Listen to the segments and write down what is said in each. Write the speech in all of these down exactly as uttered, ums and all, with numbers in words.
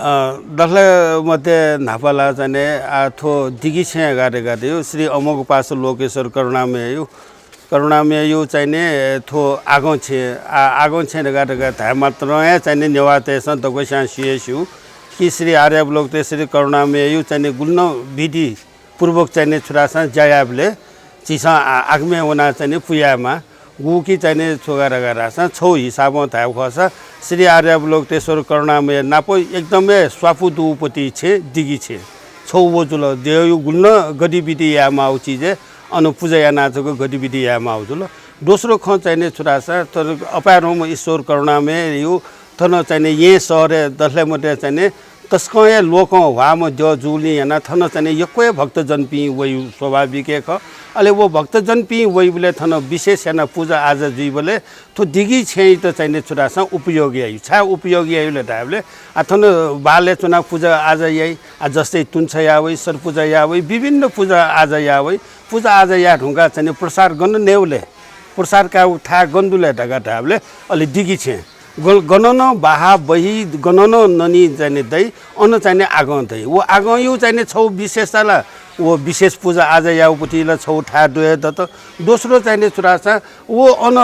अ, दथले मध्ये न्हापा ला चाहिँ नि, आ, थ्व दिगि छेँ धकाः धकाः धइगु श्री अमोघपाश लोकेश्वर करुणामययु, करुणामययु चाहिँ नि थ्व आगं छेँ, आ, आगं छेँ धकाः धकाः धाये मात्रं हे चाहिँ नि नेवाःतय्‌सं दक्वस्यां स्यू हे स्यू कि श्री आर्यावलोकितेश्वर करुणामययु चाहिँ नि गुलि नं विधि पूर्वक चाहिँ नि छु धाःसां ज्या यायेबलय् झीसं आ-, आगमय् वनाः चाहिँ नि पुयायेमाः। गुकी चाहिँ नि छु धकाः धाःसां छगू हिसाबं धायेगु खःसा श्री आर्यावलोकितेश्वर करुणामय नाप एकदमै स्वापू दुपति छेँ दिगि छेँ। छगू व जुल, द्यःयु गुलि नं गतिविधि यायेमाःगु चिजय् अन पुजा यानाः जक गतिविधि यायेमाःगु जुल। दोस्रो खँ चाहिँ नि छु धाःसां तर अपाय्‌धंम्ह ईश्वर करुणामययु थन चाहिँ नि येँ शहरय् दथले मध्ये चाहिँ नि तसकं हे लोकं ह्वाःम्ह द्यः जूलिं यानाः थन चाहिँ नि यक्व हे भक्तजनपिं वइगु स्वाभाविक हे खः। अले व भक्तजनपिं वइबलय् थन विशेष यानाः पुजा आजा जुइबलय् थ्व दिगि छेँयात चाहिँ नि छु धाःसां उपयोग याइ। छाय् उपयोग याइ ले धायेबलय् आ थन बालय् च्वनाः पुजा आजा याइ। आ जस्तै तुंछ याः वइ, सरपुजा याः वइ, विभिन्न पुजा आजा याः वइ। पुजा आजा याये धुंकाः चाहिँ नि प्रसाद गन नयेबलय्, प्रसाद कायेगु थाय् गन दु ले धकाः धायेबलय् अले दिगि छेँ। गन-, गन नं बाहा बही, गन नं ननी चाहिँ नि दइ, अन चाहिँ नि आगं दइ। व आगंयु चाहिँ नि छगू विशेषता ला व विशेष पुजा आजा याःगुपति ला छगू थाय् दु हे दत। दोस्रो चाहिँ नि छु धाःसां व अन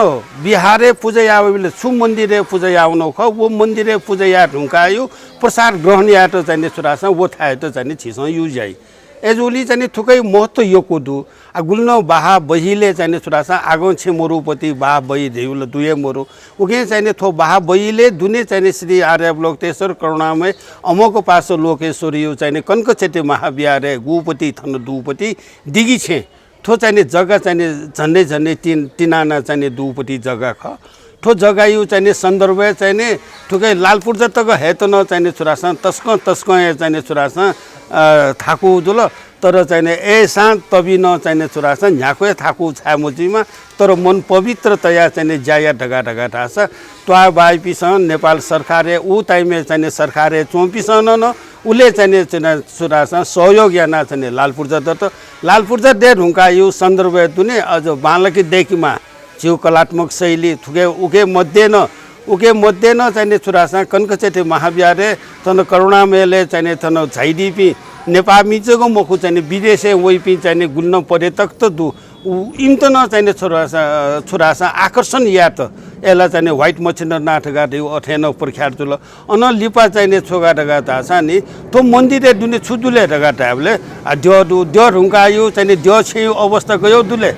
विहारय् पुजा याःबलय् छु मन्दिरय् पुजा याः वनागु खः, व मन्दिरय् पुजा याये धुंकाःयु प्रसाद ग्रहण यायेत चाहिँ नि छु धाःसां व थाय्‌यात चाहिँ नि झीसं use याइ। अय्‌जूगुलिं चाहिँ नि थुकिया महत्व यक्व दु। आ गुलि नं बाहा बहीलय् चाहिँ नि छु धाःसां आगं छेँ मरुपति बाहा बही धइगु ला दु हे मरु। उकिं चाहिँ नि थ्व बाहा बहीलय् दुने चाहिँ नि श्री आर्यावलोकितेश्वर करुणामय अमोघपाश लोकेश्वरयु चाहिँ नि कनकचैत्य महाविहारय् गुपति थन दुपति दिगि छेँ। थ्व चाहिँ नि जग्गा चाहिँ नि झन्डै झन्डै तिन, तिन आना चाहिँ नि दुपति जग्गा खः। थ्व जग्गायु चाहिँ नि सन्दर्भय् चाहिँ नि थुकिया लालपुर्जा तक हयेत नं चाहिँ नि छु धाःसां तसकं, तसकं हे चाहिँ नि छु धाःसां, अ, थाकु जुल। तर चाहिँ नि अय्‌सां तबि नं चाहिँ नि छु धाःसां न्ह्याक्व हे थाकु छाय् मजुइमा, तर मन पवित्र तयाः चाहिँ नि ज्या या धकाः धकाः धाःसा त्वाःबाःपिन्सं नेपाल सरकारय् उ time-य् चाहिँ नि सरकारय् च्वंपिन्सं नं, नं उले चाहिँ नि छु धाःसां सहयोग यानाः चाहिँ नि लालपुर्जा दत। लालपुर्जा दये धुंकाःयु सन्दर्भय् दुने अझ बांलाक दय्‌केमाः झीगु कलात्मक शैली थुके उके मध्ये नं, उके मध्ये नं चाहिँ नि छु धाःसां कनकचैत्य महाविहारय् थन करुणामयलय् चाहिँ नि थन झाइदीपिं नेपाःमि जक मखु चाहिँ नि विदेशय् वइपिं चाहिँ नि गुलि नं पर्यटकत दु। उ, इमित नं चाहिँ नि छु धाःसां, छु धाःसां आकर्षण यायेत अय्‌ला चाहिँ नि White मच्छिन्द्रनाथ धकाः धइगु अथे नं प्रख्यात जुल। अनं लिपा चाहिँ नि छु धकाः धाःसां नि थ्व मन्दिरय् दुने छु दु ले धकाः धायेबलय् आ द्यः दु, द्यः धुंकाःयु चाहिँ नि द्यः छेँयु अवस्था गय् दु ले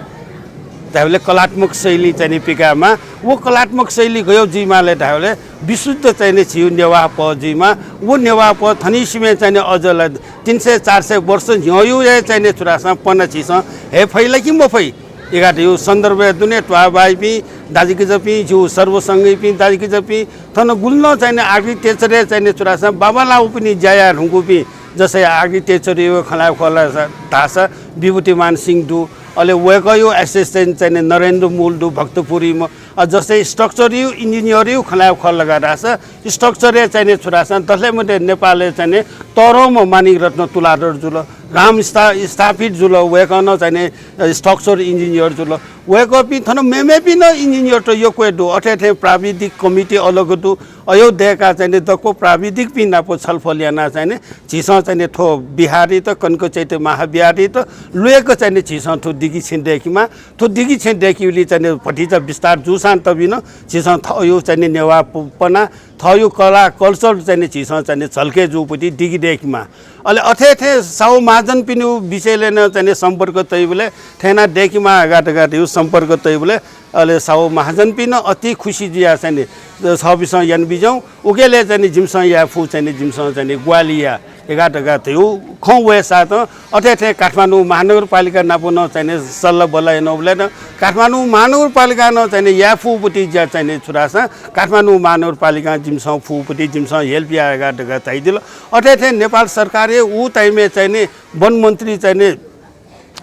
धायेबलय् कलात्मक शैली चाहिँ नि पिकायेमाः। व कलात्मक शैली गय् जुइमाः ले धायेबलय् विशुद्ध चाहिँ नि झीयु नेवाः पह जुइमाः। व नेवाः पह थनिसिबें चाहिँ नि अझ ला तीन सय चार सय वर्ष न्ह्यःयु हे चाहिँ नि छु धाःसां पना झीसं हये फइ ला कि मफइ धकाः धइगु सन्दर्भय् दुने त्वाःबाःपिं दाजुकिजापिं, जिगु सर्वसंघीपिं दाजुकिजापिं, थन गुलि नं चाहिँ नि architecture-य् चाहिँ नि छु धाःसां बांबांलाःगुपिनि ज्या याये धुंकूपिं, जस्तै architecture-यु खँ ल्हाये खः ला धाःसा विभूतिमान सिंह दु, अले वय्‌कःयु assistant चाहिँ नि नरेन्द्र मूल दु, भक्तपुरीम्ह। अ, जस्तै structure-यु engineer-यु खँ ल्हाये खः ला धाःसा structure-य् चाहिँ नि छु धाःसां दथले मध्ये नेपालय् चाहिँ नि तःधंम्ह माणिक रत्न तुलाधर जुल, राम स्था-, स्थापित जुल, वय्‌कः नं चाहिँ नि, अ, structure engineer जुल। वय्‌कःपिं थन मेमेपिं नं engineer-त यक्व हे दु। अथे थें प्राविधिक committee अलग दु। अय् दय्‌काः चाहिँ नि दक्व प्राविधिकपिं नाप छलफल यानाः चाहिँ नि झीसं चाहिँ नि थ्व विहारयात, कनकचैत्य महाविहारयात ल्वय्‌क चाहिँ नि झीसं थ्व दिगि छेँ दय्‌केमाः। थ्व दिगि छेँ दय्‌केबलय् चाहिँ नि भतिचा विस्तार जूसां तबि नं झीसं थःयु चाहिँ नि नेवाः प-, पना, थःयु कला culture चाहिँ नि झीसं चाहिँ नि झल्के जूपति दिगि दय्‌केमाः। अले अथे थें साहु महाजनपिनिगु विषयलय् नं चाहिँ नि सम्पर्क तइबलय् थथे याना दय्‌केमाः धकाः धकाः धइगु सम्पर्क तइबलय् अले साहु महाजनपिं नं अति खुसी जुयाः चाहिँ नि छःपिन्सं याना बिज्याहुँ। उकेलय् चाहिँ नि जिमिसं याये फु चाहिँ नि जिमिसं चाहिँ नि ग्वाहालि या धकाः धकाः धइगु खँ वय्‌सातं अथे थें काठमाडौं महानगरपालिका नाप नं चाहिँ नि सल्लाह बल्लाह यानाबलय् नं काठमाडौं महानगरपालिकां नं चाहिँ नि याये फुपति ज्या चाहिँ नि छु धाःसां काठमाडौं महानगरपालिकां जिमिसं फुपति जिमिसं help या धकाः धकाः धयादिल। अथे थें नेपाल सरकारय् उ time-य् चाहिँ नि वन मन्त्री चाहिँ नि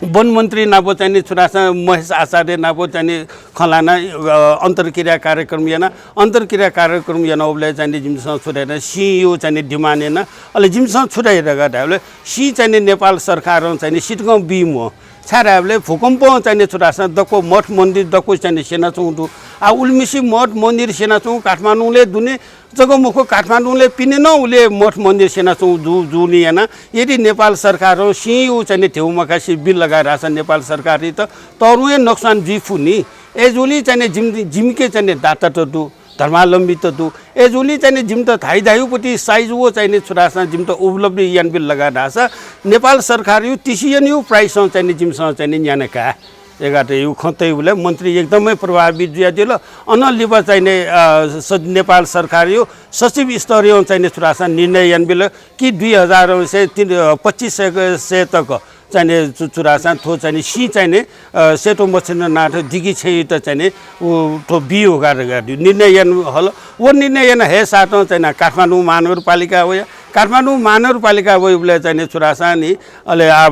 वन मन्त्री नाप चाहिँ नि छु धाःसां महेश आचार्य नाप चाहिँ नि खँ ल्हाना, अ, अन्तर्क्रिया कार्यक्रम याना। अन्तर्क्रिया कार्यक्रम यानाबलय् चाहिँ नि जिमिसं छु धाये धाःसा सिंयु चाहिँ नि demand याना। अले जिमिसं छु धाये धकाः धायेबलय् सिं चाहिँ नि नेपाल सरकारं चाहिँ नि सितकं बी म्वाः। छाय् धायेबलय् भूकम्पं चाहिँ नि छु धाःसां दक्व मठ मन्दिर दक्व चाहिँ नि स्यनाच्वंगु दु। आ, उलिमिसे मठ मन्दिर स्यनाच्वंगु काठमाडौंलय् दुने जक मखु, काठमाडौंलय् पिने नं उलि मठ मन्दिर स्यनाच्वंगु जू, जूलिं यानाः यदि नेपाल सरकारं सिंया चाहिँ नि ध्यबा मकासे बिल लगाः धाःसा नेपाल सरकारयात तःधंगु हे नोक्सान जुइ फु नि। अय्‌जूगुलिं चाहिँ नि जिम-, जिमिके चाहिँ नि दाता त दु, धर्मावलम्बी त दु। अय्‌जूगुलिं चाहिँ नि जिमित धाइ धाइगु पति size व चाहिँ नि छु धाःसां जिमित उपलब्धि यानाबिल लगाः धाःसा नेपाल सरकारया तिसियनया price नं चाहिँ नि जिमिसं चाहिँ नि न्याने का। एघारया खँ तइबलय् मन्त्री एकदमै प्रभावित जुयादिल। अनं लिपा चाहिँ नि, अ, स-, नेपाल सरकारया सचिव स्तरया चाहिँ नि छु धाःसां निर्णय यानाबिल कि दुई हजार से तीन, अ, पच्चिस सय, सय तक चाहिँ नि छु, छु धाःसां थ्व चाहिँ नि सिं चाहिँ नि, अ, सेतो मच्छिन्द्रनाथ दिगि छेँयात चाहिँ नि उ थ्व बी धकाः धकाः निर्णय याना हल। व निर्णय याना हे साथं चाहिँ नि काठमाडौं महानगरपालिका वया। काठमाडौं महानगरपालिका वइबलय् चाहिँ नि छु धाःसां नि अले आ, अ,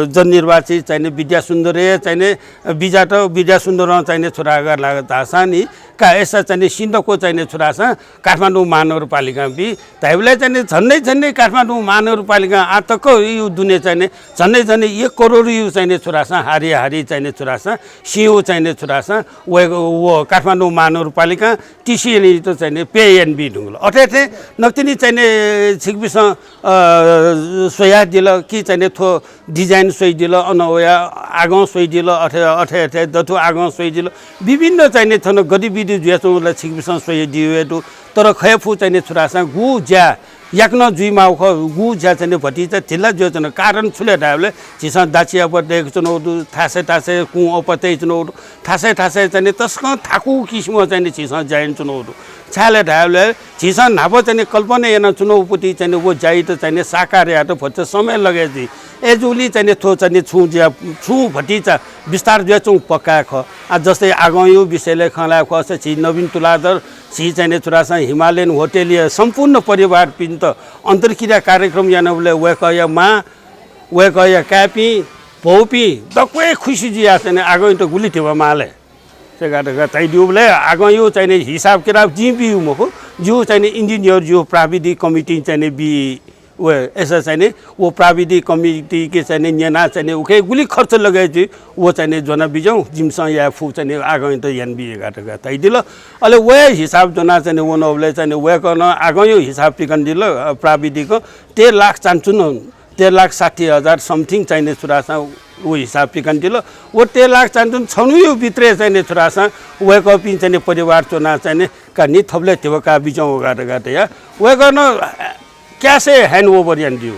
जननिर्वाचित चाहिँ नि विद्यासुन्दरया चाहिँ नि बिज्यात, विद्यासुन्दरं चाहिँ नि छु धाःगु धाःसां नि का अय्‌सा चाहिँ नि सिं दक्व चाहिँ नि छु धाःसां काठमाडौं महानगरपालिकां बी धाइबलय् चाहिँ नि झन्डै झन्डै काठमाडौं महानगरपालिकां आः तकया दुने चाहिँ नि झन्डै झन्डै एक करोडया चाहिँ नि छु धाःसां हारी हारी चाहिँ नि छु धाःसां सिंया चाहिँ नि छु धाःसां व, व काठमाडौं महानगरपालिकां तिसियनयात चाहिँ नि पे यानाबी धुंकल। अथे अथे नकतिनि चाहिँ नि छिकपिसं, अ, स्वयादिल कि चाहिँ नि थ्व design स्वयादिल, अन वया आगं स्वयादिल, अथे, अथे, अथे दथु आगं स्वयादिल। विभिन्न चाहिँ नि थन गतिविधि जुयाच्वंगु ला छिकपिसं स्वयादिया दु। तर खय् फु चाहिँ नि छु धाःसां गु ज्या याकनं जुइमाःगु खः, गु ज्या चाहिँ नि भतिचा ढिला जुयाच्वन। कारण छु ले धायेबलय् झीसं दाची अप्वः तयाच्वनागु दु, थासय् थासय् कुँ अप्वः तयाच्वनागु दु, थासय् थासय् चाहिँ नि तसकं थाकु किसिमं चाहिँ नि झीसं ज्या यानाच्वनागु दु। छाय् ले धायेबलय् झीसं न्हापा चाहिँ नि कल्पना यानाच्वनागु पति चाहिँ नि व ज्यायात चाहिँ नि साकार यायेत भचा समय लगे जुइ। अय्‌जूगुलिं चाहिँ नि थ्व चाहिँ नि छुं ज्या, छुं भतिचा विस्तार जुयाच्वंगु पक्का खः। आ, जस्तै आगंया विषयलय् खँ ल्हाये खःसा झी नवीन तुलाधर, झी चाहिँ नि छु धाःसां हिमालयन होटलया सम्पूर्ण परिवारपिन्त अन्तर्क्रिया कार्यक्रम यानाबलय् वय्‌कःया मां, वय्‌कःया काय्‌पिं, भौपिं दक्वं खुसी जुयाः चाहिँ नि आगंयात गुलि धिबा माल हे। से गात गात धाइदिउबलय् आगंया चाहिँ नि हिसाब किताब जिं बीगु मखु, जिगु चाहिँ नि engineer, जिगु प्राविधिक कमिटीं चाहिँ नि बी। व अय्‌सा चाहिँ नि व प्राविधिक कमिटीके चाहिँ नि न्यनाः चाहिँ नि उके गुलि खर्च लगे जुइ, व चाहिँ नि ज्वना बिज्याहुँ, जिमिसं याये फु चाहिँ नि आगंयात यानाबी धकाः धकाः धाइदिल। अले व हिसाब ज्वनाः चाहिँ नि वनाबलय् चाहिँ नि वय्‌कलं आगंया हिसाब पिकनादिल, अ, प्राविधिकं तेह्र लाख चानचुन, तेह्र लाख साठी हजार something चाहिँ नि छु धाःसां व हिसाब पिकनादिल। व तेह्र लाख चानचुन छन्हुया भित्रय् चाहिँ नि छु धाःसां वय्‌कःपिं चाहिँ नि परिवार च्वनाः चाहिँ नि का नि थुबलय् धिबा का बिज्याहुँ धकाः धकाः धयाः वय्‌कलं cash handover यानादिउ।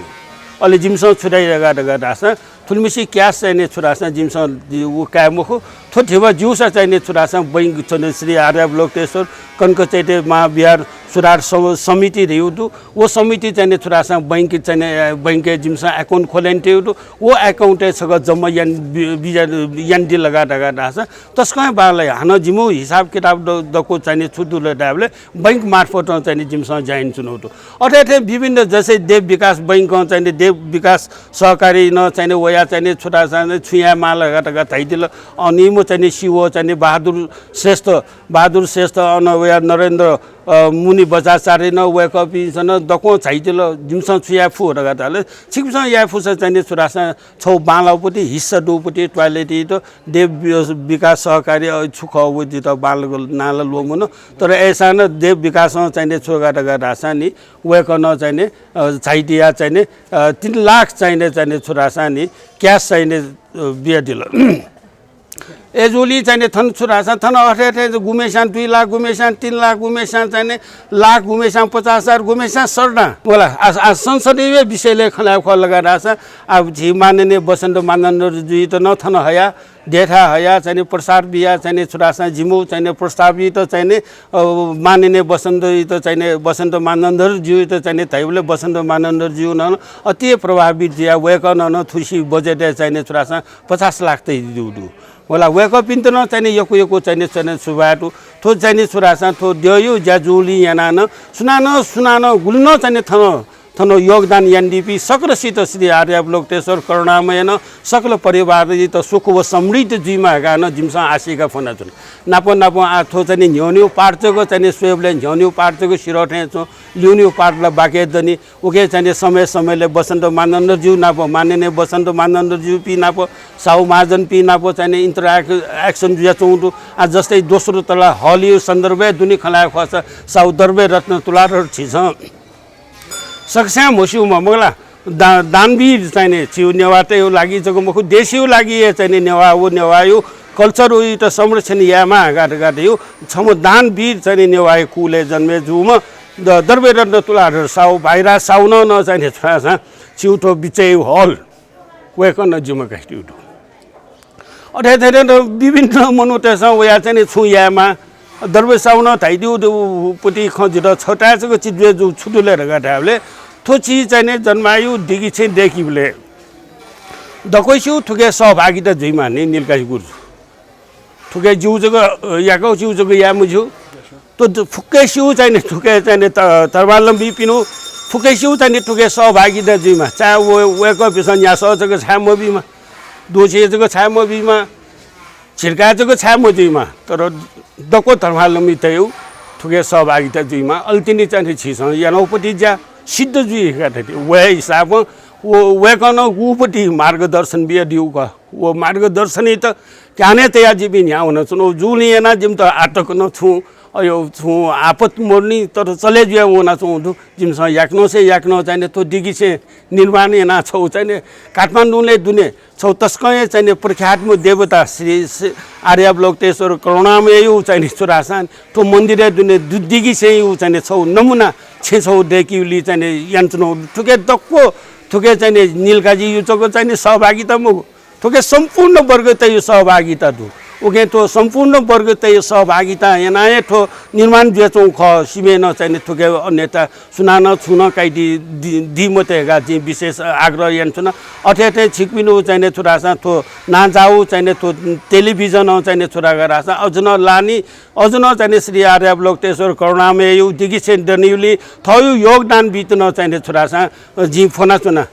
अले जिमिसं छु धाइ धकाः धकाः धाःसां थुलिमछि cash चाहिँ नि छु धाःसां जिमिसं दि-, व काये मखु। थ्व धिबा ज्यूसा चाहिँ नि छु धाःसां बैंक चाहिँ नि श्री आर्यावलोकितेश्वर कनक चैत्य महाविहार सुधार सम-, समिति धइगु दु। व समिति चाहिँ नि छु धाःसां बैंक चाहिँ नि, अ, बैंकय् जिमिसं account खोले यानातयागु दु। व account-य् छकः जम्मा यान बि-, बिज्या-, यानादिल धकाः धकाः धाःसां तसकं बांलाइ। हानं जिमिगु हिसाब किताब द-, दक्व चाहिँ नि छु दु ले धायेबलय् बैंक मार्फतं चाहिँ नि जिमिसं ज्या यानाच्वनागु दु। अथे अथे विभिन्न जस्तै देव विकास बैंकं चाहिँ नि देव विकास सहकारीं नं चाहिँ नि वया चाहिँ नि छु धाःसां छु याये माल धकाः धकाः धाइदिल। अन निम्ह चाहिँ नि CEO चाहिँ नि बहादुर श्रेष्ठ, बहादुर श्रेष्ठ अन वया नरेन्द्र, अ, मुनि बज्राचार्य नं वय्‌कःपिन्सं नं दक्वं झाइदिल। जिमिसं छु याये फु धकाः धाल। छिकपिन्सं याये फुसा चाहिँ नि छु धाःसां छगू बांलाःगु पति, हिस्सा दुगु पति toilet-यात देव वि-, विकास सहकारी, अ, छु खः व जितः बांलाक नां ला ल्वःमन। तर अय्‌सां नं देव विकासं चाहिँ नि छु धकाः धकाः धाःसां नि वय्‌कलं चाहिँ नि, अ, झाइदिया चाहिँ नि, अ, तीन लाख चाहिँ नि, चाहिँ नि छु धाःसां नि cash चाहिँ नि, अ, बियादिल। अय्‌जूगुलिं चाहिँ नि थन छु धाःसां थन अथे अथे गुम्हेस्यां दुई लाख, गुम्हेस्यां तीन लाख, गुम्हेस्यां चाहिँ नि लाख, गुम्हेस्यां पचास हजार, गुम्हेस्यां सय लाख। वला, आ, आ, संसदीय विषयलय् खँ ल्हाये खः धकाः धाःसां आः झी माननीय वसन्त मानन्धरजुयात नं थन हया, देथाय् हया चाहिँ नि प्रस्ताव बिया चाहिँ नि छु धाःसां जिमिगु चाहिँ नि प्रस्तावयात चाहिँ नि, अ, माननीय वसन्तयात चाहिँ नि, वसन्त मानन्धरजुयात चाहिँ नि धाइबलय् वसन्त मानन्धरजु नं अति प्रभावित जुया वय्‌कलं नं थुसी budget-य् चाहिँ नि छु धाःसां पचास लाख तयादीगु दु। वला वय्‌कःपिन्त नं चाहिँ नि यक्व यक्व चाहिँ नि, चाहिँ नि सुभाय् दु। थ्व चाहिँ नि छु धाःसां थ्व द्यःया ज्या जूगुलिं यानाः नं सुनानं, सुनानं गुलि नं चाहिँ नि थन थन योगदान यानादीपिं सकलसित श्री आर्यावलोकितेश्वर करुणामयनं सकल परिवारयात सुख व समृद्धि जुइमा धकाः नं जिमिसं आशिका फ्वनाच्वना। नाप नाप आ थ्व चाहिँ नि न्ह्यःन्ह्यः part जक चाहिँ नि स्वयेबलय् न्ह्यःन्ह्यः part जक सिधः थें च्वं, ल्यून्ह्यः part ला बाकि दनि। उके चाहिँ नि समय समयले बसन्त मानन्धरज्यू नाप, माननीय बसन्त मानन्धरज्यूपिं नाप, साहु महाजनपिं नाप चाहिँ नि interaction जुयाच्वंगु दु। आ जस्तै दोस्रो तला hall या सन्दर्भय् दुने खँ ल्हाये खःसा साहु दर्बे रत्न तुलाधर झीसं सकस्यां म्हस्यूम्ह मखु ला, दा-, दानवीर चाहिँ नि छिगु नेवाःतय् लागि जक मखु, देशया लागि हे चाहिँ नि नेवाः व नेवाःया culture यात संरक्षण यायेमाः धकाः धकाः धइगु छम्ह दानवीर चाहिँ नि नेवाःया कुलय् जन्मे जूम्ह द-, दर्बे रत्न तुलाधर साहु, भाइराज साहुनं नं चाहिँ नि छुं धाःसा छिगु थ्व बिचय् hall वय्कलं जिम्मा काइदिउ दु। अथे थें थें विभिन्न मनूतय्सं वयाः चाहिँ नि छुं यायेमाः। दर्बे साहुनं धयादिउ दु पति खँ जितः छता जक चित्त जुइ जू, छु दु ले धकाः धायेबलय् थ्व चिज चाहिँ नि जन्मायु दिगि छेँ दय्कीबलय् दक्वसिउ थुके सहभागिता जुइमाः नि निलकाजी गुरुजु। थुके जिउ जक, अ, याकःचिउ जक याये मज्यू। थ्व द-, फुक्कसिउ चाहिँ नि थुके चाहिँ नि त-, धर्मावलम्बीपिनु फुक्कसिउ चाहिँ नि थुके सहभागिता जुइमाः। चाहे व-, वय्कःपिसं न्यासः जक छाय् मबीमा, द्वँसे जक छाय् मबीमा, झिर्का जक छाय् मजुइमा, तर दक्व धर्मावलम्बीतय् थुके सहभागिता जुइमा। अले तिनि चाहिँ नि झीसं यानागु पति ज्या सिद्ध जुइ धकाः धयादी। व हे हिसाबं व-, वय्कलं नं गुपति मार्गदर्शन बियादिउ खः। व मार्गदर्शनयात ध्यानय् तयाः जिपिं न्ह्याः वनाच्वनागु जूलिं यानाः जिमित आःतक नं छुं अयो छुं आपत मरुनि, तर चले जुया वनाच्वंगु दु। जिमिसं याकनं से याकनं चाहिँ नि थ्व दिगि छेँ निर्माण यानाः छौ चाहिँ नि काठमाडौंलय् दुने छौ तसकं हे चाहिँ नि प्रख्यात देवता श्री, श्री आर्यावलोकितेश्वर करुणामययु चाहिँ नि छु धाःसा थ्व मन्दिरय् दुने दु-, दिगि छेँयु चाहिँ नि छौ नमुना छेँ छौ दय्कीगुली चाहिँ नि यानाच्वनागु दु। थुके दक्व थुके चाहिँ नि निलकाजीयु जक चाहिँ नि सहभागिता मखु, थुके सम्पूर्ण वर्गतय् सहभागिता दु। उके थ्व सम्पूर्ण वर्गतय् सहभागिता यानाः हे थ्व निर्माण जुयाच्वंगु खः। सिबें नं चाहिँ नि थुके अन्यथा सुनानं छुं नं काइदी, दी, दी मते धकाः जिं विशेष आग्रह यानाच्वना। अथे थें छिकपिनिगु चाहिँ नि छु धाःसा थ्व नांजाःगु चाहिँ नि थ्व टेलिभिजनं चाहिँ नि छु धाःसा अझ नं लानि, अझ नं चाहिँ नि श्री आर्यावलोकितेश्वर करुणामययु दिगि छेँ दनिउलि थःयु योगदान बीत नं चाहिँ नि छु धाःसा जिं फ्वनाच्वना।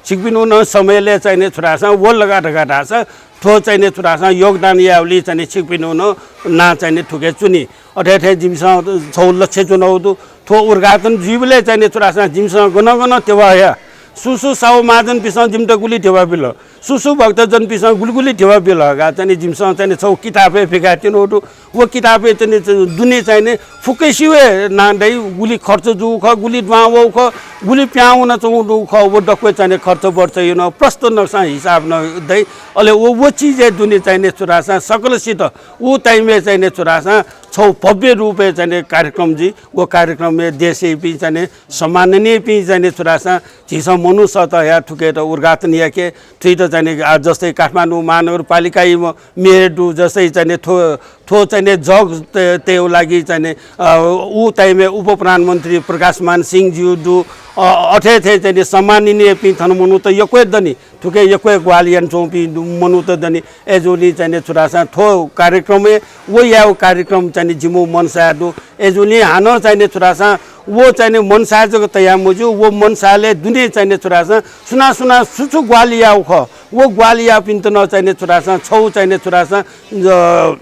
छिकपिनिगु नं समयले चाहिँ नि छु धाःसा व लगा धका धाःसा थ्व चाहिँ नि छु धाःसा योगदान याउलि चाहिँ नि छिकपिनिगु नं नां चाहिँ नि थुके च्वनी। अथे थें जिमिसं छौ लक्ष्य च्वनागु दु। थ्व उद्घाटन जुइबलय् चाहिँ नि छु धाःसा जिमिसं गन गन तेवा हया, सु सु साहु महाजनपिसं जिमित गुलि तेवा बिल, सु सु भक्तजनपिसं गुलि गुलि तेवा बिल धका चाहिँ नि जिमिसं चाहिँ नि छौ किताबय् फिकाय् त्यनागु दु। व किताबय् चाहिँ नि दुने चाहिँ नि फुक्कसिउ हे नां दइ, गुलि खर्च जूगु खः, गुलि दुहां वःगु खः, गुलि पिहां वनाच्वंगु दु खः, व दक्व चाहिँ नि खर्च बर्चयु नं प्रष्ट नक्सां हिसाब नं दइ। अले व, व चिजय् दुने चाहिँ नि छु धाःसा सकलसित उ time-य् चाहिँ नि छु धाःसा छौ भव्य रूपय् चाहिँ नि कार्यक्रम जुइ। व कार्यक्रमय् देशय्‌पिं चाहिँ नि सम्माननीयपिं चाहिँ नि छु धाःसा झीसं मनूसत हया थुकेत उद्घाटन याके थुइत चाहिँ नि आ जस्तै काठमाडौं महानगरपालिकायु मेयर दु, जस्तै चाहिँ नि थ्व, थ्व चाहिँ नि जग त-, तयु लागि चाहिँ नि, अ, उ time-य् उपप्रधानमन्त्री प्रकाशमान सिंहज्यू दु। अ, अथे थें चाहिँ नि सम्माननीयपिं थन मनूत यक्व दनि, थुके यक्व ग्वाहालि यानाच्वंपिं दु, मनूत दनि। अय्‌जूलिं चाहिँ नि छु धाःसा थ्व कार्यक्रमय् व याउ कार्यक्रम चाहिँ नि जिमु मनसाय दु। अय्‌जूलिं हानं चाहिँ नि छु धाःसा व चाहिँ नि मनसाय जक तया मज्यू, व मनसायले दुने चाहिँ नि छु धाःसा सुना सुना सु छु ग्वाहालि याउ खः, व ग्वाहालि याउपिन्त नं चाहिँ नि छु धाःसा छौ चाहिँ नि छु धाःसा, अ,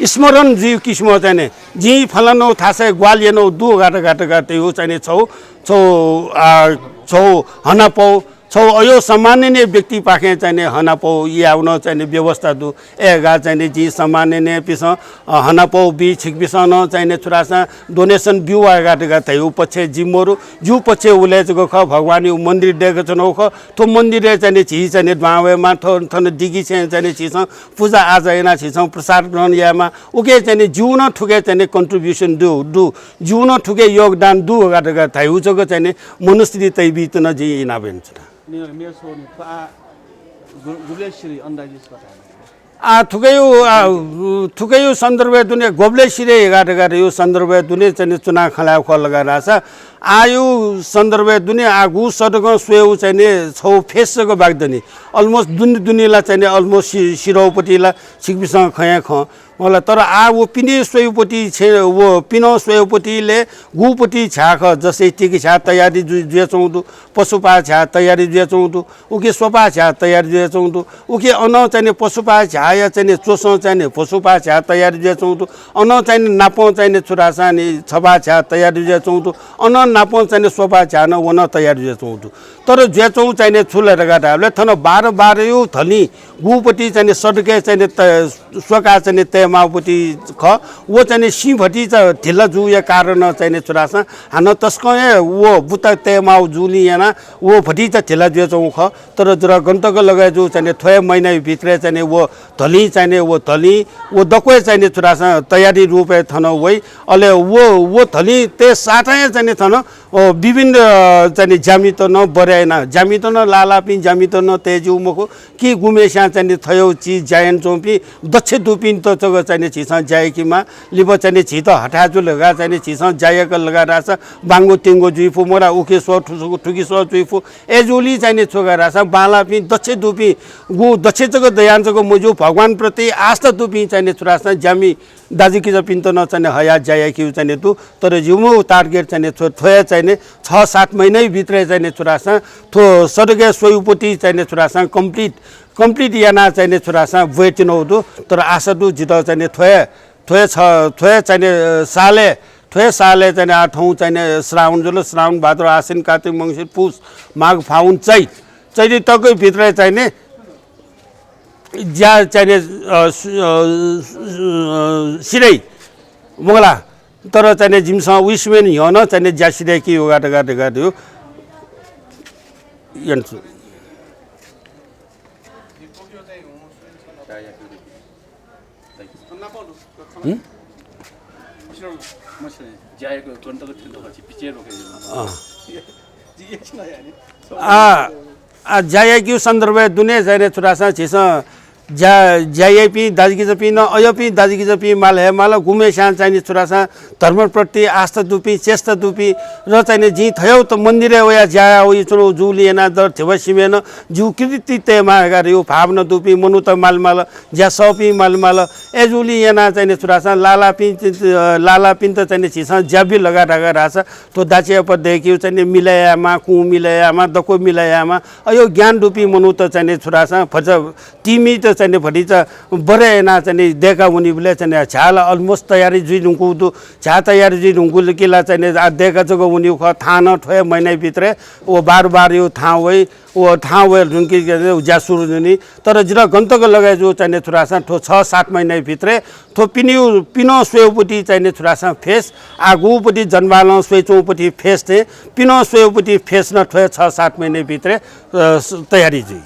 स्मरण जुइ किसिम चाहिँ नि जिं फलानु थासय् ग्वाहालि यानु दु धका धका धका तयु चाहिँ नि छौ, छौ, आ, छौ हनापौ, छौ अयो सम्माननीय व्यक्तिपाखें चाहिँ नि हनापौ याउन चाहिँ नि व्यवस्था दु। अय् धका चाहिँ नि जिं सम्माननीयपिसं, अ, हनापौ बी, छिकपिसं नं चाहिँ नि छु धाःसा donation ब्यु धका धका धयु पक्षय् जि मरु, ज्यू पक्षय् उले जक खः, भगवानयु मन्दिर दय्‌क च्वनागु खः। थ्व मन्दिरय् चाहिँ नि झी चाहिँ नि दुहां वयेमा, थ्व, थन दिगि छेँ चाहिँ नि झीसं पूजा आजा याना झीसं प्रसाद ग्रहण यायेमा। उके चाहिँ नि ज्यू नं थुके चाहिँ नि contribution दु, दु। ज्यू नं थुके योगदान दु धका धका धयु जक चाहिँ नि मनस्थिति तयाबीत नं जिं इनाप यानाच्वना। नि, मेयर सो नि, थ्व आ, गु-, गुबलय् सिधइ अन्दाजी छकः धायेमाः। आ, थुकेयु, आ, थुकेयु सन्दर्भय् दुने गुबलय् सिधइ धका धका धयु सन्दर्भय् दुने चाहिँ नि च्वना खँ ल्हाये खः लगा धाःसा आयु सन्दर्भय् दुने आ गु सदकं स्वयेउ चाहिँ नि छौ phase जक बाकि दनि। Almost दुने दुने ला चाहिँ नि almost सि-, सिधौ पति ला छिकपिसं खँ हे खँ। होला, तर आ व पिने स्वयेपति छे, व पिनं स्वयेपति ले गुपति छ्या खः, जस्तै तिकि छ्या तयारी जु-, जुयाच्वंगु दु, पशुपा छ्या तयारी जुयाच्वंगु दु, उके स्वपा छ्या तयारी जुयाच्वंगु दु, उके अनं चाहिँ नि पशुपा छ्याया चाहिँ नि च्वसं चाहिँ नि पशुपा छ्या तयारी जुयाच्वंगु दु, अनं चाहिँ नि नापं चाहिँ नि छु धाःसा नि छपा छ्या तयारी जुयाच्वंगु दु, अनं नापं चाहिँ नि स्वपा छ्या नं व नं तयारी जुयाच्वंगु दु। तर जुयाच्वंगु चाहिँ नि छु ले धकाः धाःबलय् थन बाह्र बाह्रयु धलिं गुपति चाहिँ नि सडकय् चाहिँ नि त-, स्वकाः चाहिँ नि तयेमाःपति खः। व चाहिँ नि सिं भतिचा ढिला जूया कारणं चाहिँ नि छु धाःसा हानं तसकं हे व बुता तयेमाः जूलिं यानाः व भतिचा ढिला जुयाच्वंगु खः। तर जुरा गन तक लगय् जू चाहिँ नि थ्व हे महिनाया भित्रय् चाहिँ नि व धलिं चाहिँ नि व धलिं व दक्व हे चाहिँ नि छु धाःसा तयारी रूपय् थन वइ। अले व, व धलिं तये साथं हे चाहिँ नि थन, अ, विभिन्न, अ, चाहिँ नि ज्यामित नं बढे याना। ज्यामित नं लालापिं ज्यामित नं तये ज्यू मखु। कि गुम्हेस्यां चाहिँ नि थय् चिज ज्या यानाच्वंपिं दक्ष दुपिन्त जक चाहिँ नि झीसं ज्या याकेमाः। लिपा चाहिँ नि झीत हथाय् जुल धकाः चाहिँ नि झीसं ज्या याकल धकाः धाःसा बांगो तिंगो जुइफु, मखुला उखे स्वः थु-, थुखे स्वः जुइफु। अय्जूगुलिं चाहिँ नि छु धकाः धाःसा बांलाःपिं दक्ष दुपिं, गु दक्ष जक दयां जक मज्यू, भगवानप्रति आस्था दुपिं चाहिँ नि छु धाःसा ज्यामि दाजुकिजापिन्त नं चाहिँ नि हयाः ज्या याकेगु चाहिँ नि दु। तर जिमिगु target चाहिँ नि थ्व, थ्व हे चाहिँ नि छ सात महिनाया भित्रय् चाहिँ नि छु धाःसा थ्व सडकय् स्वयेपति चाहिँ नि छु धाःसा complete, complete यानाः चाहिँ नि छु धाःसा ब्वयेत्यनागु दु। तर आशा दु जितः चाहिँ नि थ्व हे, थ्व हे छ, थ्व हे चाहिँ नि, अ, सालय्, थ्व हे सालय् चाहिँ नि आ थौं चाहिँ नि श्रावण जुल, श्रावण भाद्र आश्विन कार्तिक मंसिर पुस माघ फागुन चैत, चैत तक भित्रय् चाहिँ नि ज्या चाहिँ नि, अ, सु-, अ, सु-, अ, सिधइ मखुला। तर चाहिँ नि जिमिसं उइसिमेन न्ह्यः नं चाहिँ नि ज्या सिधयेके योगा धकाः धकाः धइगु यानाच्वना। हुँ? अँ। आ, आ, ज्या याइगु सन्दर्भय् दुने चाहिँ नि छु धाःसा झीसं ज्या, ज्या याइपिं दाजुकिजापिं नं अज्याःपिं दाजुकिजापिं माल हे माल, गुम्हेस्यां चाहिँ नि छु धाःसा धर्मप्रति आस्था दुपिं, चेष्टा दुपिं, र चाहिँ नि जिं थय् त मन्दिरय् वयाः ज्या यानाच्वनागु जूलिं यानाः दर धिबा सिमेन जिगु कीर्ति तयेमाः धकाः धइगु भावना दुपिं मनूत माल माल, ज्या सःपिं माल माल। अय्जूगुलिं यानाः चाहिँ नि छु धाःसा लालापिं, अ, लालापिन्त चाहिँ नि झीसं ज्या बिल धकाः धाःसा थ्व दाचियापा दय्केगु चाहिँ नि मिलय् यायेमाः, कुं मिलय् यायेमाः, दक्व मिलय् यायेमाः। अज्याःगु ज्ञान दुपिं मनूत चाहिँ नि छु धाःसा भचा तिमित चाहिँ नि भतिचा बढे यानाः चाहिँ नि दय्का वनीबलय् चाहिँ नि झ्याः ला almost तयारी जुइ धुंकूगु दु। झ्याः तयारी जुइ धुंकूगुलिं ला चाहिँ नि आ दय्का जक वनीगु खः। थां नं थ्व हे महिनाया भित्रय् व बाह्र बाह्रयु थां वइ। व थां वये धुंकूगुलिं ज्या सुरु जुइ नि। तर जितः गन तक लगय् जू चाहिँ नि छु धाःसा थ्व छ सात महिनाया भित्रय् थ्व पिनेगु, पिनं स्वयेगुपति चाहिँ नि छु धाःसा phase, आ गुगुपति जनबहालं स्वयाच्वंगुपति phase थें पिनं स्वयेगुपति phase नं थ्व हे छ सात महिनाया भित्रय्, अ, स-, तयारी जुइ।